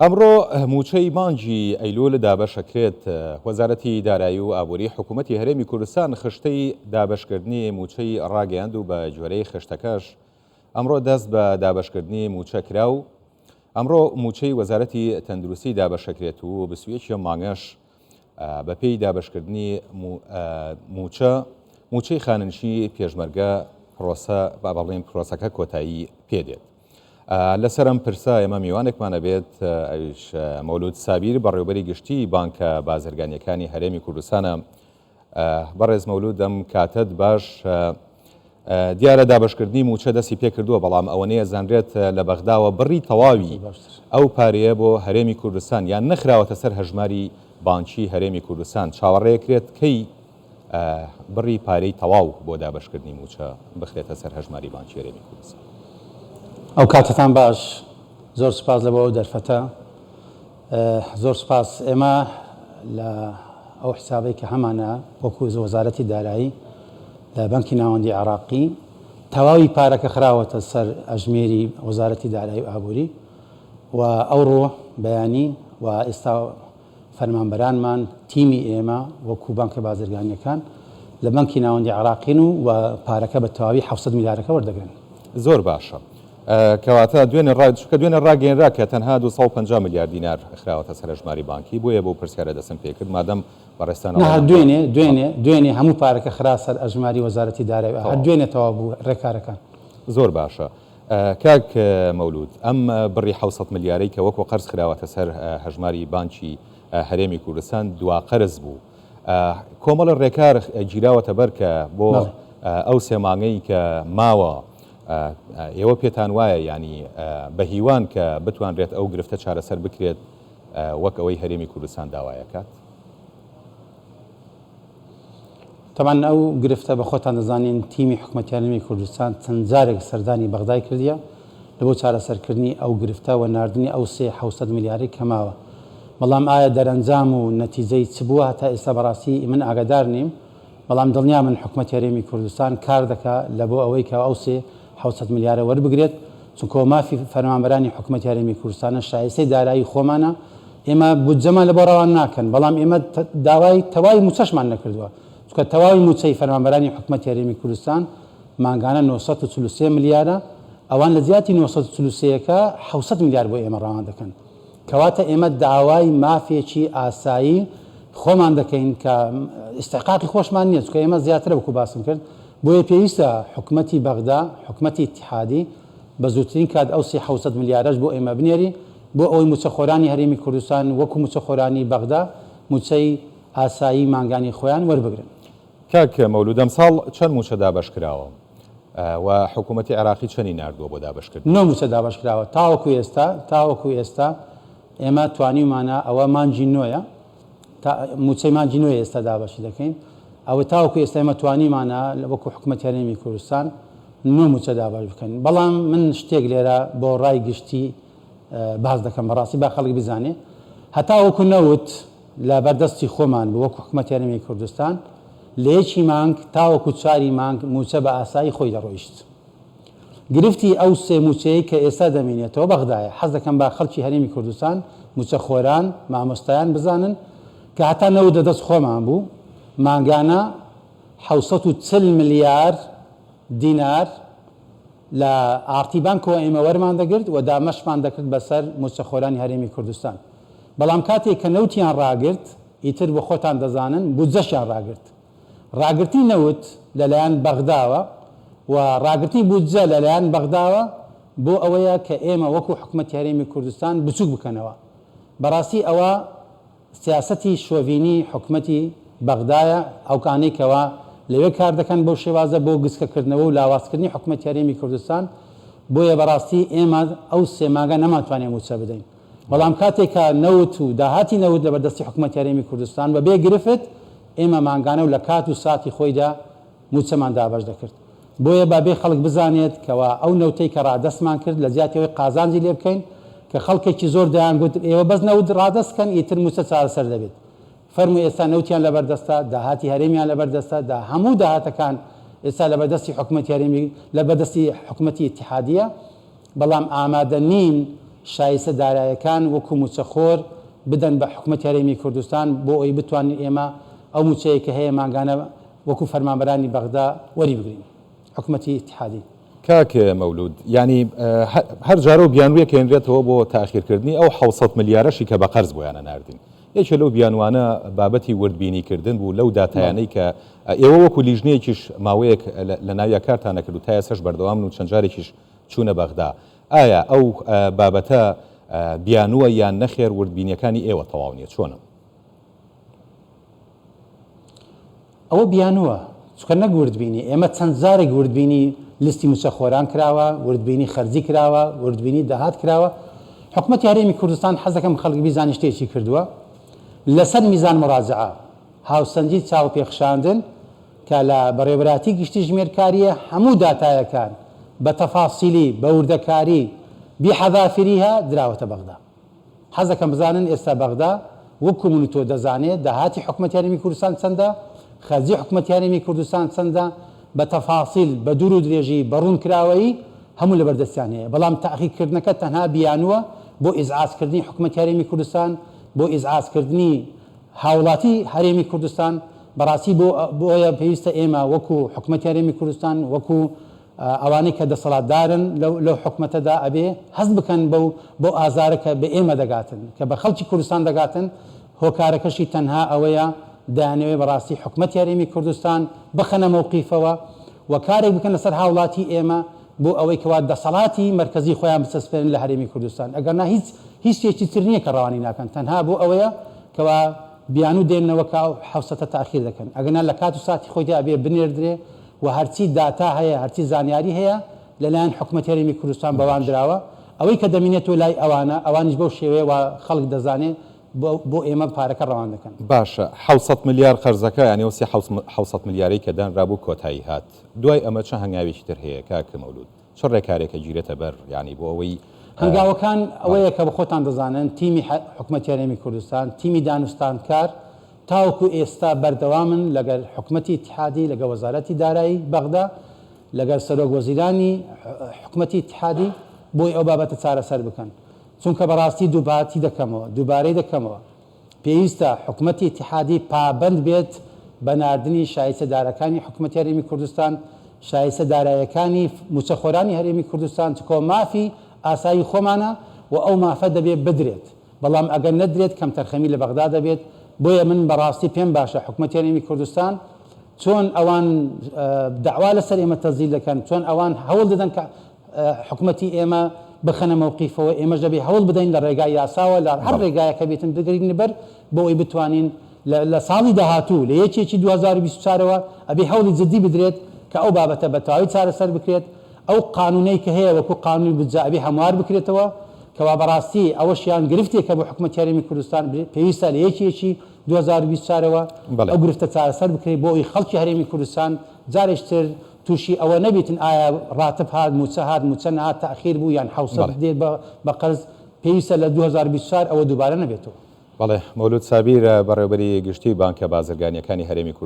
ئەمڕۆ مووچەی مانگی ئەیلوول دابەشەکرێت، وەزارەتی دارایی و ئابووری حکوومەتی هەرێمی کوردستان خشتەی دابەشکردنی مووچەی ڕاگەیاند و بە گوێرەی خشتەکەش ئەمڕۆ دەست بە دابەشکردنی مووچە کرا و ئەمڕۆ مووچەی وەزارەتی تەندروستی دابەشەکرێت و 21 ئەم مانگەش بەپێی دابەشکردنی مووچە مووچەی خانەنشینی پێشمەرگە پرۆسە با بڵێین پرۆسەکە کۆتایی پێدێت. لەسەر ئەم پرسە ئێمە میوانێکمان ئەبێت ئەویش مەولود سابیر بەڕێوبەری گشتی بانکە بازرگانیەکانی هەرێمی کوردستانە. بەڕێز مەولود ئەم کاتەت باش. دیارە دابەشکردنی مووچە دەستی پێکردووە بەڵام ئەوە نەیەزانرێت لە بەغداوە بڕی تەواوی ئەو پارەیە بۆ هەرێمی کوردستان یان نەخراوەتە سەر هەژماری بانکی هەرێمی کوردستان چاوەڕێکرێت کەی بڕی پارەی تەواو بۆ دابەشکردنی مووچە بخرێتە سەر هەژماری بانکی هەرێمی کوردستان. ئەو کاتەتان باش، زۆر سوپاس لە بۆ ئەو دەرفەتە. زۆر سوپاس. ئێمە لە ئەو حسابەی کە هەمانە وەکو وەزارەتی دارایی لە بانکی ناوەندی عێراقی تەواوی پارەکە خراوەتە سەر ئەژمێری وەزارەتی دارایی و ئابووری و ئەوڕۆ بەیانی و ئێستا فەرمانبەرانمان، تیمی ئێمە وەکو بانکە بازرگانییەکان لە بانکی ناوەندی عێراقین و و پارەکە بە تەواوی 700 ملیارەکە وەردەگرن. زۆر باشە. کەواتە دوێنێ ڕا چونکە دوێنێ ڕاگەیەنرا کە تەنها 250 ملیار دینار خراوەتە سەر هەژماری بانکی، بۆیە بەو پرسیارە دەستم پێکرد مادەم بەڕێزتان نا ئەڵێن هەر ئەمڕۆ دوێنێ دوێنێ دوێنێ هەموو پارەکە خرا سەر ئەژماری وەزارەتی دارایی و هەر تەواو. دوێنێ تەواو بوو ڕێکارەکان. زۆر باشە. کاک مەولود، ئەم بڕی 700 ملیارەی کە وەکو قەرز خراوەتە سەر هەژماری بانکی هەرێمی کوردستان دوا قەرز بوو. کۆمەڵە ڕێکار گیراوەتە بەر کە بۆ ئەو سێ مانگەی کە ماوە ئێوە پێتان وایە یانی بە هیوان کە بتوانرێت ئەو گرفتە چارەسەر بکرێت وەک ئەوەی هەرێمی کوردستان داوایەکات؟ تەبعەن ئەو گرفتە بە خۆتان دەزانین تیمی حکومەتی هەرێمی کوردستان چەند جارێک سەردانی بەغدای کردیە لە بۆ چارەسەرکردنی ئەو گرفتە و ناردنی ئەو سێ حەوسەد ملیارەی کە ماوە بەڵام ئایا دەرەنجام و نەتیجەی چ بووە هەتا ئێستا بەڕاستی من ئاگادار نیم بەڵام دڵنیا من حکومەتی هەرێمی کوردستان کار دەکا لە بۆ ئەوەی کە ئەو سێ حەوسەد ملیارە وەربگرێت چونکۆ مافی فەرمانبەرانی حکومەتی هەرێمی کوردستانە شایستەی دارایی خۆمانە ئێمە بودجەمان لەبۆ ڕەوان ناکەن، بەڵام ئێمە داوای تەواوی مووچەشمان نەکردووە، چونکە تەواوی مووچەی فەرمانبەرانی حکومەتی هەرێمی کوردستان مانگانە 943 ملیارە، ئەوان لە جیاتی 943 ەکە 700 ملیار بۆ ئێمە ڕەوان دەکەن. کەواتە ئێمە داوای مافێکی ئاسایی خۆمان دەکەین کە ئیستحقاقی خۆشمان نییە، چونکە ئێمە زیاترە وەکو باسم کرد، بۆیە پێویستە حکومەتی بەغدا، حکومەتی ئیتیحادی بە زووترین کات ئەو سێ 700 ملیارەش بۆ ئێمە بنێری، بۆ ئەوەی مووچەخۆرانی هەرێمی کوردستان وەکو مووچەخۆرانی بەغدا مووچەی ئاسایی مانگانی خۆیان وەربگرن. کاک مەولود ئەمساڵ چەند مووچە دابەشکراوە و حکوومەتی عێراقی چەنی ناردووە بۆ دابەشکردنی نۆ مووچە دابەشکراوە تاوەکو ئێستا تاوەکو ئێستا ئێمە توانیومانە ئەوە مانگی نۆیە تا مووچەی مانگی نۆیە ئێستا دابەشی دەکەین ئەوە تاوەکو ئێستا ئێمە توانیمانە وەکو حکوومەتی هەرێمی کوردستان نۆ مووچە دابەش بکەین بەڵام من شتێک لێرە بۆ ڕای گشتی باس دەکەم بەڕاستی با خەڵک بزانێ هەتا وەکو نەوت لە بەردەستی خۆمان بوو وەکو حکومەتی هەرێمی کوردستان لە یەکی مانگ تاوەکو چواری مانگ مووچە بە ئاسایی خۆی دەڕۆیشت گرفتی ئەو سێ مووچەیەی کە ئێستا دەمینێتەوە بەغدایە حەز دەکەم با خەڵکی هەرێمی کوردستان مووچەخۆران مامۆستایان بزانن کە هەتا نەوت لە دەست خۆمان بوو مانگانە 740 ملیار دینار لە ئاڕتی بانکەوە ئێمە وەرمان دەگرت و دامەشمان دەکرد بەسەر مووچەخۆرانی هەرێمی کوردستان. بەڵام کاتێک کە نەوتیان ڕاگرت، ئیتر بۆ خۆتان دەزانن بودجەشیان ڕاگرت. ڕاگرتنی نەوت لەلایەن بەغداوە و ڕاگرتنی بودجە لەلایەن بەغداوە بۆ ئەوەیە کە ئێمە وەکو حکومەتی هەرێمی کوردستان بچووک بکەنەوە. بەڕاستی ئەوە سیاسەتی شۆڤینی حکومەتی بەغدایە، ئەوکانەی کەوا لەوێ کار دەکەن بەو شێوازە بۆ گسکەکردنەوە و لاوازکردنی حکومەتی هەرێمی کوردستان، بۆیە بەڕاستی ئێمە ئەو سێ مانگە نەمانتوانی مووچە بدەین، بەڵام کاتێک کە نەوت و داهاتی نەوت لەبەردەستی حکومەتی هەرێمی کوردستان بە بێ گرفت ئێمە مانگانە و لە کات و ساتی خۆیدا مووچەمان دابەش دەکرد. بۆیە با بێ خەڵک بزانێت کەوا ئەو نەوتەی کە ڕادەستمان کرد لە جیاتی ئەوەی قازانجی لێ بکەین کە خەڵکێکی زۆر دەیانگوت ئێوە بەس نەوت ڕادەست کەن ئیتر مووچە چارەسەر دەبێت فەرموو ئێستا نەوتیان لەبەر دەستە داهاتی هەرێمیان لەبەر دەستە دا هەموو داهاتەکان ئێستا لەبەر دەستی حکومەتی هەرێمی لەبەر دەستی حکومەتی ئیتیحادیە بەڵام ئامادە نین. شایستە دارایەکان وەکو مووچەخۆر بدەن بە حکومەتی هەرێمی کوردستان بۆ ئەوەی بتوانین ئێمە ئەو مووچەیە کە هەیە مانگانە وەکو فەرمانبەرانی بەغدا وەریبگرین. حکومەتی ئیتیحادی. کاک مەولود یانی هەر جارەو بیانوویەک هێنرێتەوە بۆ تاخیرکردنی ئەو 700 ملیارەشی کە بە قەرز بۆیانە ناردین. یەکێ لەو بیانوانە بابەتی وردبینی کردن بوو لەو داتایانەی کە ئێوە وەکو لیژنەیەکیش ماوەیەک لە ناویا کارتان ئەکرد و تا ئێستاش بەردەوامن و چەند جارێکیش چوونە بەغدا. ئایا ئەو بابەتە بیانووە یان نەخێر وردبینیەکانی ئێوە تەواو نیە؟ چۆنە؟ ئەوە بیانووە، چونکە نەک وردبینی، ئێمە چەند جارێک وردبینی لیستی مووچەخۆران کراوە، وردبینی خەرجی کراوە، وردبینی داهات کراوە. حکومەتی هەرێمی کوردستان حەزدەکەم خەڵک بیزانێت شتێکی کردووە لەسەر میزان مراجعە، هاوسەنگی چاوپێخشاندن کە لە بەڕێوەبەرایەتی گشتی ژمێرکارییە هەموو داتایەکان بە تەفاسیلی، بە وردەکاری، بحذافیریها دراوەتە بەغدا. حەز دەکەم بزانن ئێستا بەغدا وەکو من و تۆ دەزانێ داهاتی حکومەتی هەرێمی کوردستان چەندە، خەرجی حکومەتی هەرێمی کوردستان چەندە، بە تەفاسیل، بە دوور و درێژی، بە ڕوونکراوەیی هەموو لەبەر دەستیان هەیە. بەڵام تەئخیرکردنەکە تەنها بیانووە بۆ ئیزعاجکردنی حکومەتی هەرێمی کوردستان، بۆ ئیزعاجکردنی هاوڵاتی هەرێمی کوردستان. بەڕاستی بۆ بۆیە پێویستە ئێمە وەکو حکومەتی هەرێمی کوردستان، وەکو ئەوانەی کە دەسەڵاتدارن لەو لەو حکومەتەدا ئەبێ هەست بکەن بەو بەو ئازارە کە بە ئێمە دەگاتن کە بە خەڵکی کوردستان دەگاتن هۆکارەکەشی تەنها ئەوەیە دەیانەوێ بەڕاستی حکومەتی هەرێمی کوردستان بخەنە مەوقیفەوە و کارێک بکەن لەسەر هاوڵاتی ئێمە بۆ ئەوەی کەوا دەسەڵاتی مەرکەزی خۆیان بچەسپێنن لە هەرێمی کوردستان ئەگەرنا هیچ هیچ شتێکی تر نییە کە ڕەوانی ناکەن تەنها بۆ ئەوەیە کەوا بیانوو دێننەوە کە ئەو حەوسەتە تاخیر دەکەن ئەگەرنا لە کات و ساتی خۆیدا ئەبێ بنێردرێ و هەرچی داتا هەیە هەرچی زانیاری هەیە لەلایەن حکومەتی هەرێمی کوردستان بەوان دراوە ئەوەی کە دەمینێتەوە لای ئەوانە ئەوانیش بەو شێوەیە وا خەڵک دەزانێ بۆ ئێمە پارەکە ڕەوان دەکەن. باشە 700 ملیار قەرزەکە یانی ئەو سێ 700 ملیارەی کە دانرابوو کۆتایی هات دوای ئەمە چ هەنگاوێکی تر هەیە کاک مەولود چ ڕێکارێک ئەگیرێتە بەر یانی بۆ ئەوەی هەنگاوەکان ئەوەیە کە خۆتان دەزانن تیمی حکومەتی هەرێمی کوردستان تیمی دانوستاندکار تاوەکو ئێستا بەردەوامن لەگەل حکومەتی ئیتیحادی، لەگەل وەزارەتی دارایی بەغدا، لەگەل سەرۆک وەزیرانی حکومەتی ئیتیحادی بۆی ئەو بابەتە چارەسەر بکەن. چونکە بەڕاستی دووپاتی دەکەمەوە، دووبارەی دەکەمەوە، پێویستە حکومەتی ئیتیحادی پابەند بێت بە ناردنی شایستە دارەکانی حکومەتی هەرێمی کوردستان، شایستە دارایەکانی مووچەخۆرانی هەرێمی کوردستان، چونکە مافی ئاسایی خۆمانە و ئەو مافە دەبێ بدرێت. بەڵام ئەگەر نەدرێت کەمتەرخەمی لە بەغدا دەبێت، بۆیە من بەڕاستی پێم باشە حکومەتی هەرێمی کوردستان چۆن ئەوان دەعوا لەسەر ئێمە تەزیل دەکەن، چۆن ئەوان هەوڵ دەدەن کە حکومەتی ئێمە بخەنە مەوقیفەوە، ئێمەش دەبێ هەوڵ بدەین لە ڕێگای یاساوە لە هەر ڕێگایەک هەبێتن بگرینە بەر بۆ ئەوەی بتوانین لە ساڵی داهاتوو لە یەکی یەکی 2024 ەوە ئەبێ هەوڵی جدی بدرێت کە ئەو بابەتە بە تەواوی چارەسەر بکرێت، ئەو قانونەی کە هەیە وەکو قانونی بودجە ئەبێ هەموار بکرێتەوە. کەوا بەڕاستی ئەوەشیان گرفتێکە بۆ حکومەتی هەرێمی کوردستان، پێویستە لە یەکی یەکی 2024 ەوە ئەو گرفتە چارەسەر بکرێت بۆ ئەوەی خەڵکی هەرێمی کوردستان جارێکی تر تووشی ئەوە نەبیتن ئایا ڕاتب هات، مووچە هات، مووچە نەهات، تەئخیر بوو یان 700 دێت بە قەرز، پێویستە لە 2024 ئەوە دووبارە نەبێتەوە. بەڵێ، مەولود سابیر، بەڕێوەبەری گشتیی بانکە بازرگانییەکانی هەرێمی کوردستان.